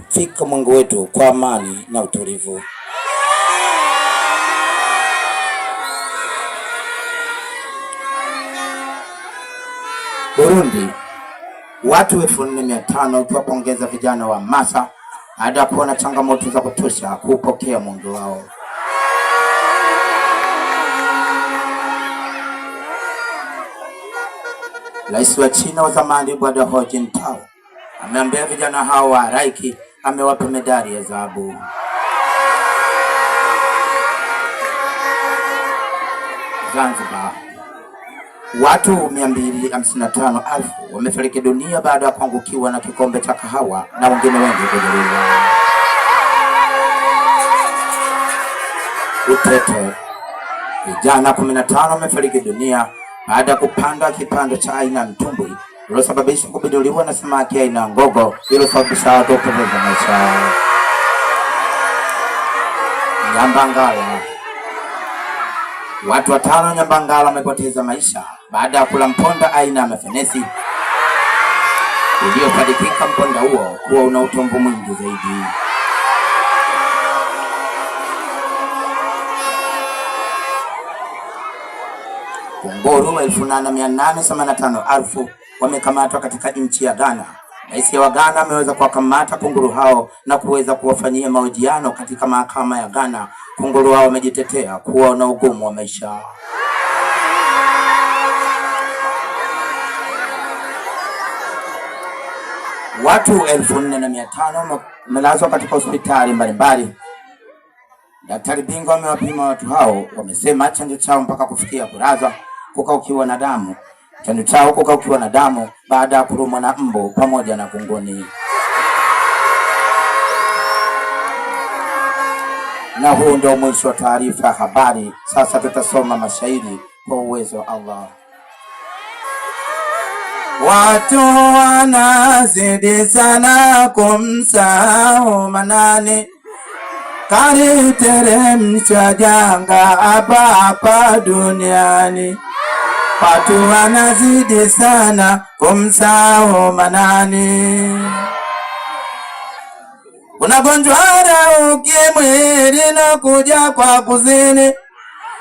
Fika Mungu wetu kwa amani na utulivu. Burundi, watu 4,500 ukiwapongeza vijana wa Masa baada ya kuona changamoto za kutosha kuupokea mwenge wao. Rais wa China wa zamani Bwana Hu Jintao ameambia vijana hao wa halaiki, amewapa medali ya dhahabu. Zanzibar, watu 255,000 wamefariki dunia baada ya kuangukiwa na kikombe cha kahawa na wengine wengi kujeruhiwa. Utete, vijana 15 wamefariki dunia baada ya kupanda kipando cha aina ya mtumbwi iliyosababisha kupinduliwa na samaki aina ya ngogo iliyosababisha watu kupoteza maisha. Nyambangala, watu 5 Nyambangala wamepoteza maisha baada ya kula mponda aina ya mafenesi iliyosadikika mponda huo kuwa una utomvu mwingi zaidi. Kunguru 8,885 wamekamatwa katika nchi ya Ghana. Rais wa Ghana ameweza kuwakamata kunguru hao na kuweza kuwafanyia mahojiano katika mahakama ya Ghana. Kunguru hao wamejitetea kuwa na ugumu wa maisha. Watu 4,500 wamelazwa katika hospitali mbalimbali. Daktari bingwa amewapima watu hao, wamesema chanjo chao mpaka kufikia kulazwa kukaukiwa na damu, chanjo chao kukaukiwa na damu baada ya kurumwa na mbu pamoja na kunguni. Na huu ndio mwisho wa taarifa ya habari. Sasa tutasoma mashairi kwa uwezo wa Allah. Watu wanazidi sana kumsahau Manani, kaliteremsha janga hapa hapa duniani. Watu wanazidi sana kumsahau Manani. Kuna gonjwa la ukimwi linakuja kwa kuzini,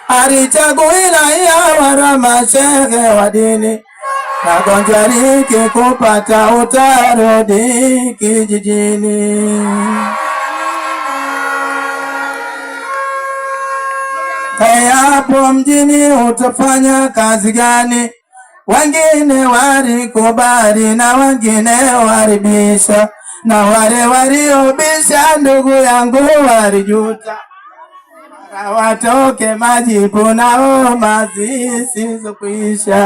halichagui raia wala mashehe wa dini. Na gonjwa likikupata utarudi kijijini. Hapo mjini utafanya kazi gani? Wengine walikubali na wengine walibisha, na wale waliobisha ndugu yangu walijuta. Mara watoke majibu na homa zisizokwisha.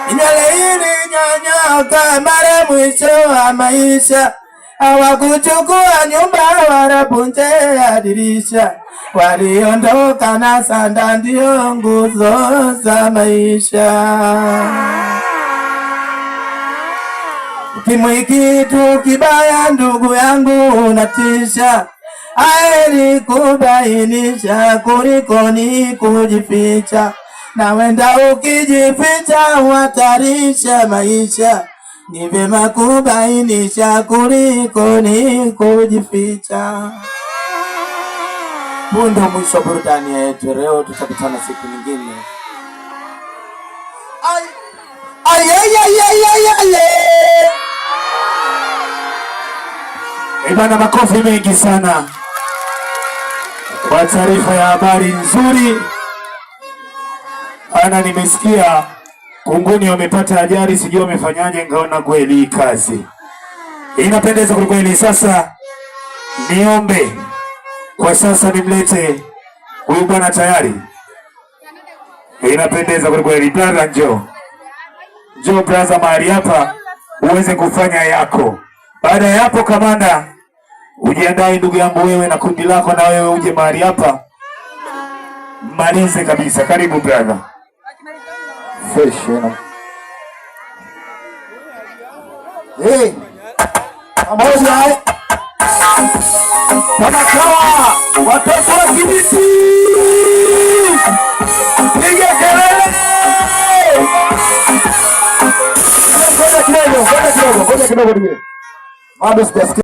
Nywele ilinyonyoka mara mwisho wa maisha, hawakuchukua nyumba wala punje ya dirisha, waliondoka na sanda ndio nguzo za maisha. Ukimwi kitu kibaya ndugu yangu, unatisha. Heri kubainisha kuliko ni kujificha, na wenda ukijificha uhatarisha maisha. Ni vyema kubainisha kuliko ni kujificha. Huu ndio mwisho wa burudani yetu leo, tutakutana siku nyingine. Bana, makofi mengi sana kwa taarifa ya habari nzuri. Ana, nimesikia kunguni wamepata ajali, sijui wamefanyaje, ngaona kweli kazi inapendeza kweli. Sasa niombe kwa sasa nimlete huyu bwana tayari, inapendeza kweli. Brother, njoo njoo brother, mahali hapa uweze kufanya yako. Baada ya hapo, kamanda, ujiandae ndugu yangu, wewe na kundi lako, na wewe uje mahali hapa malize kabisa. Karibu brother. Fresh, you know. Hey, pamoja kama kawa watoto wa Kibiti, piga kelele! Ngoja kidogo, ngoja kidogo, ngoja kidogo. Bado sijasikia.